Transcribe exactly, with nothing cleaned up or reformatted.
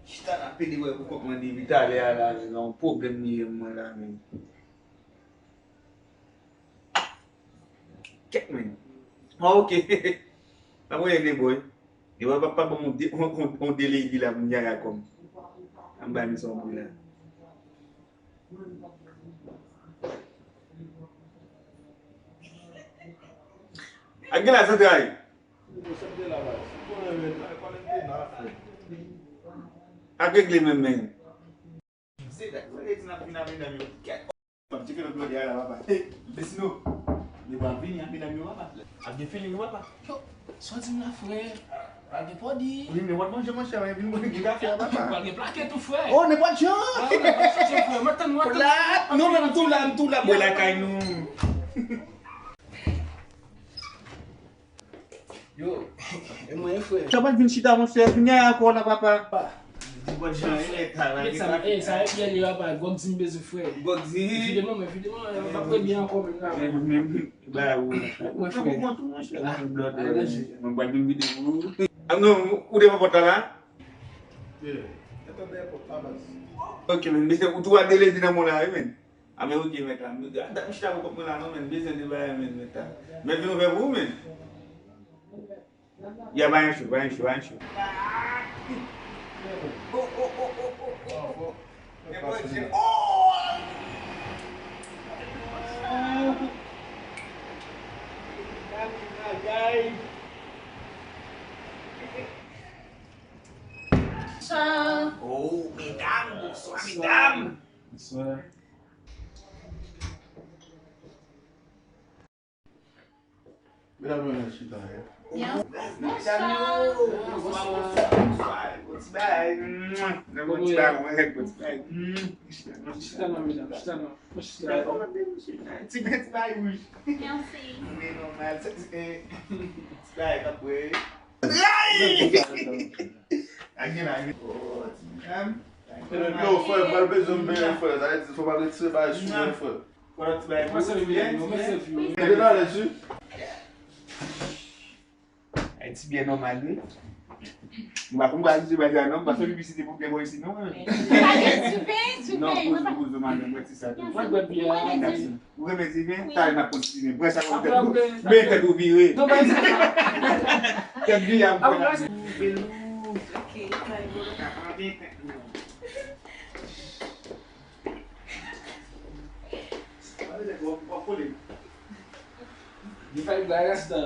Chita la pede wè pou kòk mwen depi talè a la, se yon pwoblèm li ye mwen la, men. Kèt, men. Ah, ok. Pa voye de boy. E wè papa ban m yon de, yon, yon, yon de lady la pou m yaya kòm. An ba misye yon bri la. Ak gen la zantray. Ak regle menm men. Se dat mwen redi n ap vin a medam yo. Kèt. Pap tcheke lòt lòt ya la papa. Hey, Besino. Li pral vini a medam yo papa. Ap gen feeling yo papa. Yo, sa w di m la frè? Pral gen pòdi. Wi, nenpòt manje monchè, men vin mwen gen kafe a papa. Pral gen plake tou frè. Oh, nenpòt jan. Pral gen plake tou frè. Mwen tann, mwen tann. Plat, non, men m tou la, m tou la, bwè lakay nou. Yo, e mwen frè. Sa pa vin chita monchè, vin yaya kò la papa. Di bòt jan e lè ta la. Sa e byen li papa, Gòg di m bezwen frè. Gòg di. Vide mwen, vide mwen, m pa premye ankò menm la. Men men ba ou. Mwen frè. Ou konn tou monchè. Mwen pral vin vide pou ou. Ah non, ou devan pòt la la? Yeah. Etan dèyè pòt la baz. Ok, men mesye, ou tou a de lezi nan mwen la wi men. A men ok mèt la. A dat m chita pou kòk mwen la non men, bezwen de bagay men mèt la. Mèt vin ouvè pou ou men. Ya, pa yon cho, pa yon cho, pa yon cho. Oh, oh, oh, oh, oh, oh. Nenpòt jan. Oh! Oh, medam, bonswa, medam. Bonswa. Medam yo nan chita ye. Medam yo, bonswa, bonswa, bonswa. Bon ti bagay. Bon ti bagay, bon ti bagay. Chita non, medam, chita non. Chita. Ti bagay wouj. Mèsi. Men nòmal, se ti bagay k ap bwè. Ay! Ak gen la, gen. Oh, ti medam. Yo, frè, m pral bezwen m benyen, frè. Sa vle di, fò m al retire bagay sou mwen, frè. Fò ti bagay pou ou, ti byen, ti byen. Mete nan lè, ti. Ay, ti byen nòmal, wi. M pa konn ba ti bagay la, non, m pa fè piblisite pou plenbò isi, non. Ti byen, ti byen. Non, poze, poze, madanm, mwen ti sa tou. Mwen bwè byen. Ou renmen ti byen? Talè n ap kontinye. Bwè sa nan tèt ou. Men tèt ou vire. Tèt vire ap bwè la. Li fè l bwè rès la.